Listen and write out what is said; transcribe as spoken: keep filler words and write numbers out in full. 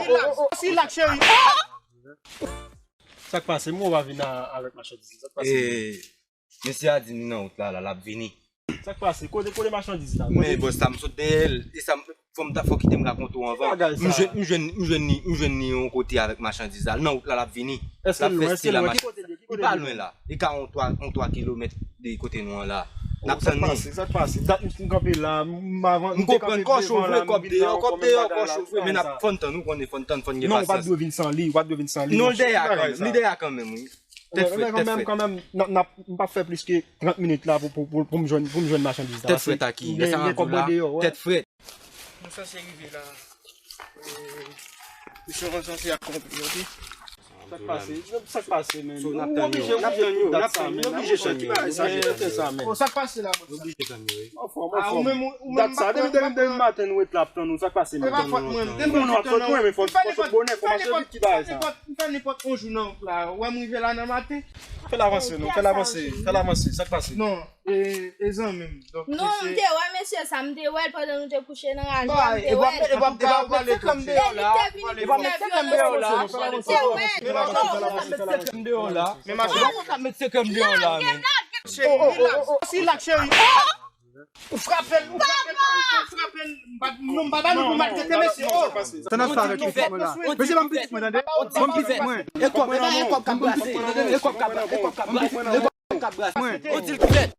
Relax, relax, cheri. Sa k pase? Mwen w pa vin a- avèk machandiz. Sa k pase? E, mesye a di ni nan wout la, la, l ap vini. Sa k pase? Kote kote machandiz la? Men bòs sa m sot dèyè l. E sa m fò m ta fò kite m rakonte w anvan. M jwenn m jwenn m jwenn ni m jwenn ni yon kote avèk machandiz la. Nan wout la, l ap vini. L ap fè style la machandiz. Li pa lwen la. Li ka yon twa yon twa kilomèt de kote nou an la. N ap tann li. Sa k pase? Dat m kanpe la. M konprann kò chovre, kòb deyò, kòb deyò, kò chovre, men n ap fòn tann, ou konnen fòn tann, fòn gen pasyans. Non, ou pa t dwe vin san li, ou pa t dwe vin san li. Non, l dèyè a kanmenm, li dèyè a kanmenm, wi. Tèt frèt, tèt frèt. Kanmenm, m p ap fè plis ke trant minit la pou pou pou pou m jwenn pou m jwenn machandiz la. Tèt frèt a ki? Lè sa m ap di w la, tèt frèt. Nou sanse rive la. Misyon an sanse ap konpli, oke? Sa k pase? Sa k pase, men? Ou oblije, ou oblije tout dat sa, men. Ou oblije chante. Ki bagay sa? Sa k pase la, bòs? Ou oblije tann yo, wi. Anfòm, anfòm. Dat sa, depi depi depi maten nou ret la ap tann ou. Sa k pase, men? Se pa fòt mwen. Depi nou ap tann ou, men fò n sot bonè, fò n sot bonè, fò n sot bonè. M fè nenpòt yon jou nan wout la. Ou wè m rive la nan maten. Fè l avanse, non. Fè l avanse. Fè l avanse. Sa k pase? Non. E, e zanmi m. Donk, non, m te wè mesye sa, m te wè l pandan nou te kouche nan raje a, m te wè l. E li te vin fè vyolans. M te wè l. Men machann, ou pa met sekrè m deyò la, men. Cheri, relax. Ou frape l, ou frape l, ou frape l. Non, m pa ba nou pou maltrete mesye. Sa n ap fè avèk pitit mwen la? Mesye, ban m pitit mwen, tande. Ban m pitit mwen. E kòb, e kòb k ap brase. E kòb k ap brase. Mwen. Odil ki fèt.